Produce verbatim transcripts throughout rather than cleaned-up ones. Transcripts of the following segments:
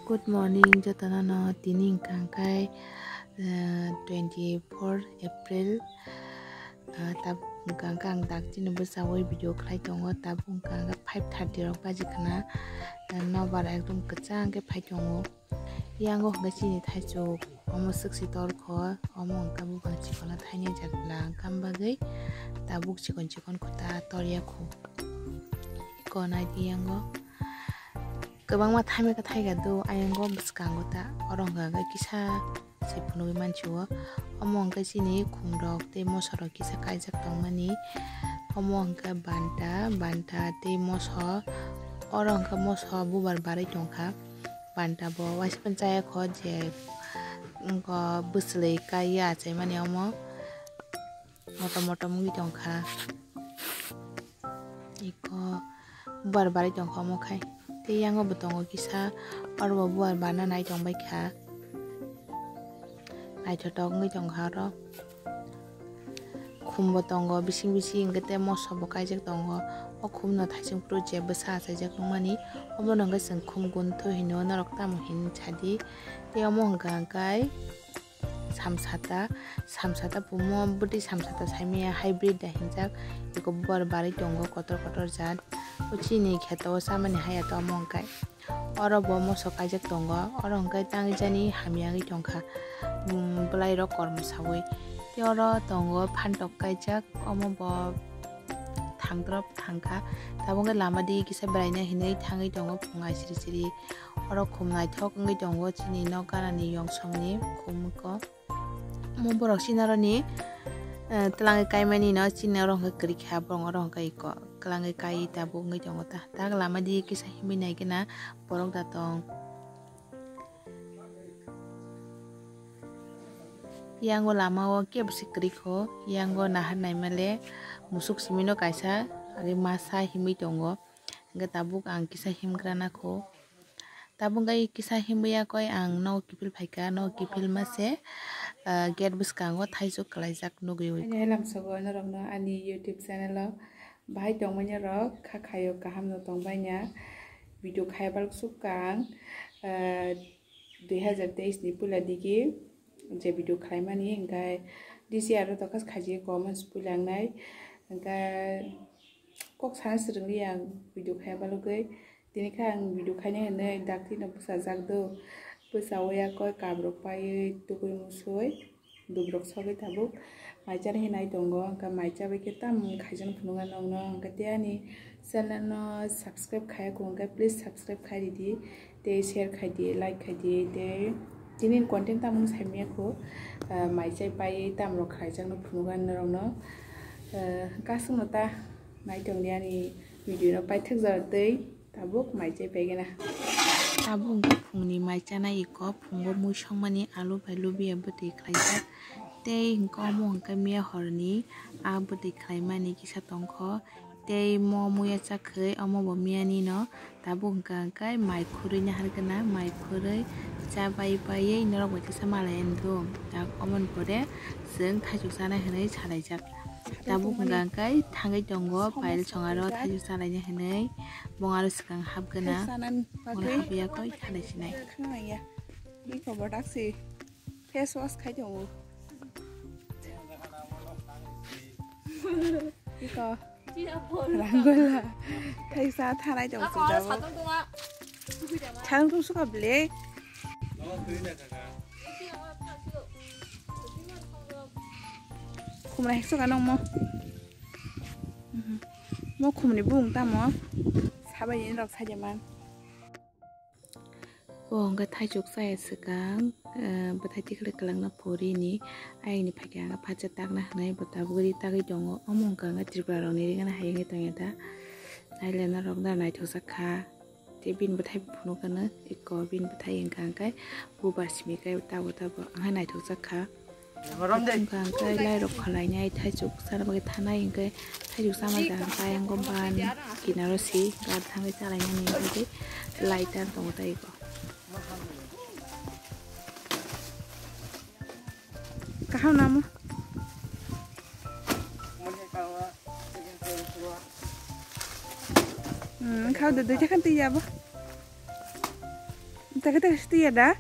Good morning jotono no, tini wngkha khe, eh, twenty four April. Ah, tab-, wngkha khe ang dakti no bwchawi video khlai tongo, tabuk wngkha khe five thirty rok baji khna, eh, nobar ekdom kwchang khe phai tongo. Yango hwnkhe chini thaichuk, omo swk si tor kho, omo hwnkhe buphang chikon no thainai jak bwla wngkha bagwi tabuk chikon chikon kho ta tor ya kho. Iko nai di yango. Kwbangma thaimai khe thaiga do, ayang o bwskango ta. Oro hwnka khe kisa se phunugwi mansi o. Omo hwnka chini khum rok tei moso rok kisa kaijak tongmani. Omo hwnka banta, banta tei moso. Oro hwnka moso bubar barwi tongkha. Banta bo waisa phano chaya kho je, wngkha bwswlwi kai ya achaimani omo. Motom motom wngwi tongkha. Iko bubar barwi tongkha omo khai. Tei yango bo tongo kisa, oro bo bubar barna nai tongbaikha. Naithotok wngwi tongkha oro. Khum bo tongo, bising bising hwnkhe tei moso bo kaijak tongo. O khum no thaising phuru je bwsa achaijak nukmani. Omo no hwnkhe chwng khum gunthu hino, norok tamo hin sadi. Tei omo hwnkha hwnkhe samsata, samsata bumo bwtwi samsata saimaya hybrid da hinjak, eko bubar barwi tongo kotor kotor jat. O chini kheto o chamani haya to omo hwnkhe. Oro bo moso kaijak tongo, oro hwnkhe tangwi jani hamya wngwi tongkha, um, bwlai rok kormo sawi. Tei oro tongo phantok kaijak, omo bo thangdrop thangkha. Tabuk khe lama di kisa beraina hinwi thangwi tongo phung aisiri siri. Oro khum naithok wngwi tongo chini nok ganani yongsongni khum ko. Omo borok chini aroni, eh, twlangwi kaimani no chini oro hwnkhe kwrwi kha, borok oro hwnkhe iko kwlangwi kai tabuk wngwi tongo ta. Tak lama di kisa himwi nai khe na borok da tong. Yango lama o kebo se kwrwi kho, yango nahar naima le musuk simi no kaisa agi masa himwi tongo. Hwnkhe tabuk ang kisa himgra na kho. Tabuk khe kisa himwi ya koi ang nogo kiphil phaikha, nogo kiphil ma se, ah, gate bwskango thaisuk kwlaijak nugwi. Ani hai lamsogo norokno ani YouTube channel o bahai tongmani rok kha khayo kaham no tongbaina video khai baluk sukha ang, ah, dui hazar teis ni puila digi je video khlaimani hwnkhe D C R o dokas khaji comment puila wngnai hwnkhe kok sana swrwngli ang video khai balugwi. Tini khe ang video khaina hinwi dakti no bwsajak do. Bwsawi ya koi kabrok paiwi tugui musui dubrok sogwi tabuk mai chana hinwi tongo. Hwnkhe mai chabai khe tamo khaijak phunukna nokno. Hwnkhe tei ani channel no subscribe khaiya kho hwnkhe please subscribe khai ridi tei share khai di, like khai di tei tini content tamo saimanya kho, ah, mai chai paiwi tamo rok khaijak no phunukna norokno. Ah, kasungno ta nai tongdi ani video no paithak jora tei. Tabuk mai chai paigena. Tabuk hwnkhe phungni mai chanai iko, phungo mui songmani alu bai lubiya bwtwi khlaijak. Tei hwnkhe omo hwnkhe miya horni a bwtwi khlaimani kisa tongkho. Tei mo muya chakhwi omo bo miyani no tabuk hwnkha hwnkhe mai khurui naharkhe na, mai khurui cha pai paiwi norok bai kisa malai andu. Tak omoni pore chwng thaichuk chanai hwnwi salaijak. Tabuk hwnkha hwnkhe thangwi tongo, pile songaro thaichuk chalaina hinwi, bong aro swkang hapgwna, bong hapya koi thanai sinai. Iko bodak si face wash khai tongo. Iko rangula thaisa thanai tongo. Thang tung suka ble. Khumra heksoka nong mo. Mo khumni bung tamo. Sabai ni rok saja man. O hwnkhe thaichuk chaya swkang, eh, bwthai tikhlai kwlwngno phurini, ayangni phaikhe ang phatsa takna hwnwi bo tabuk ri tagwi tongo. Omo hwnkha hwnkhe Tripura rokni ringana hai wngwi tongya da. Nailai norok da naithokjak kha. Tei bini bwthai bo phunukgwno eko bini bwthai wngkha hwnkhe bubar simi khe tabo tabo wngkha naithokjak kha. Wngkha hwnkhe lairok khwlainai thaichuk chana bagwi thanai hwnkhe thaichuk chama jagha hwnkhe ayang ban kinaro si gari thangwi chalainani hwnkhe lighter tongo tei eko. Kaham namo. Hmm, khao de duita khan twi yabo. Taka taka siti ya da.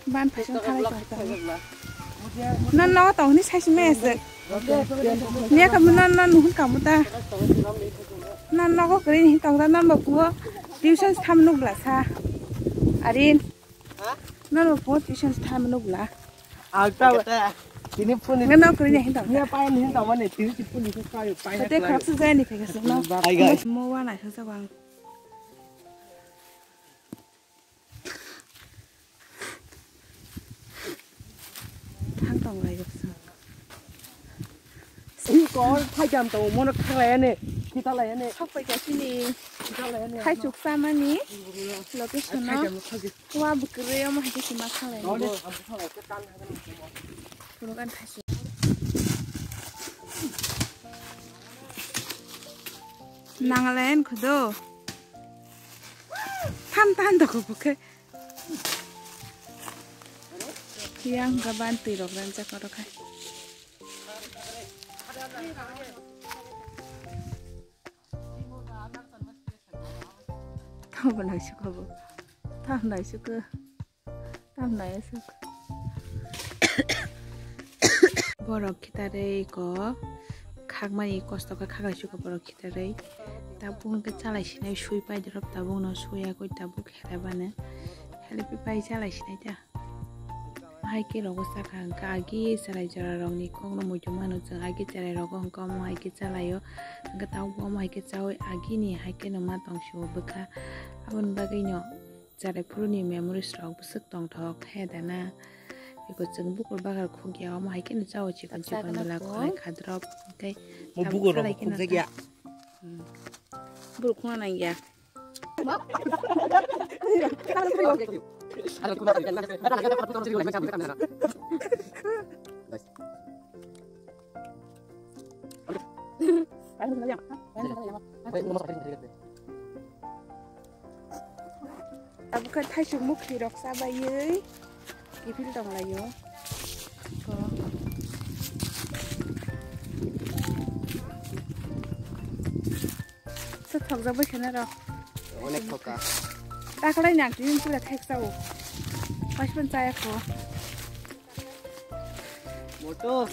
Ban phaising khalai tong tong. Non nogo tong hwnwi saisi maya se. Niya kamu non non nuhun kamu ta. Non nogo kwrwi ni tong ta non bo puo tuition tham nuk bla sa. Arin. Non bo puo tuition tham nuk bla. Agta tini phone ni. Non nogo kwrwi ni hin tong. Niya payan hin tong mane tini phone ni kayo payan. Te khoroksa jaya ni phai ka se no. Mo wana sa sa bang. Thang tong lai gok sa. Kol thaijam tong mono khanglai ani, khitalai ani. Sok pai ka sini. Khitalai ani. Khai chuk sa mani. Location no. Thaijam no khagi. Wa bukre omo hai ke sima khanglai. Dole, ang bukha lai ke tan hai. Puro kan khai chuk. Nangalen khudo. Than than dok bukhe. Yang gaban twi rok ranjak oro khai. Tamo nai suka bo. Tam nai suka. Tam nai suka. Borok khitarwi ko khakmani kosto khe khaklai suka borok khitarwi. Tabuk hwnkhe chalai sinai sui pai drop tabuk no sui yakui tabuk. Khelebani. Khelepi pai chalai sinai ta. Hai ke rogo saka hwnkha agi chwrai jora rokni kokno muitu mano chwng agi chwrai rogo hwnkha omo hai ke chalaio. Hwnkha tabuk bo omo hai ke chawi agini hai ke no ma tong sio bwkha. Aboni bagwi no chwrai phuruni memories rok bwswk tongthok he da na. Eko chwng bukur bakar khukya omo hai ke no chawi chikon chikon bwla khwlai khadrop. Mo bukur rok khukjakya. Buruk khuna nangya. Abo khe thaisuk mukhi rok chabaiwi kiphil tonglaio. Ko. Sa thokjak bai kheno rok. Onek thoka. Takalai nang tini pura thek sao. Paispan chaya kho. Moto.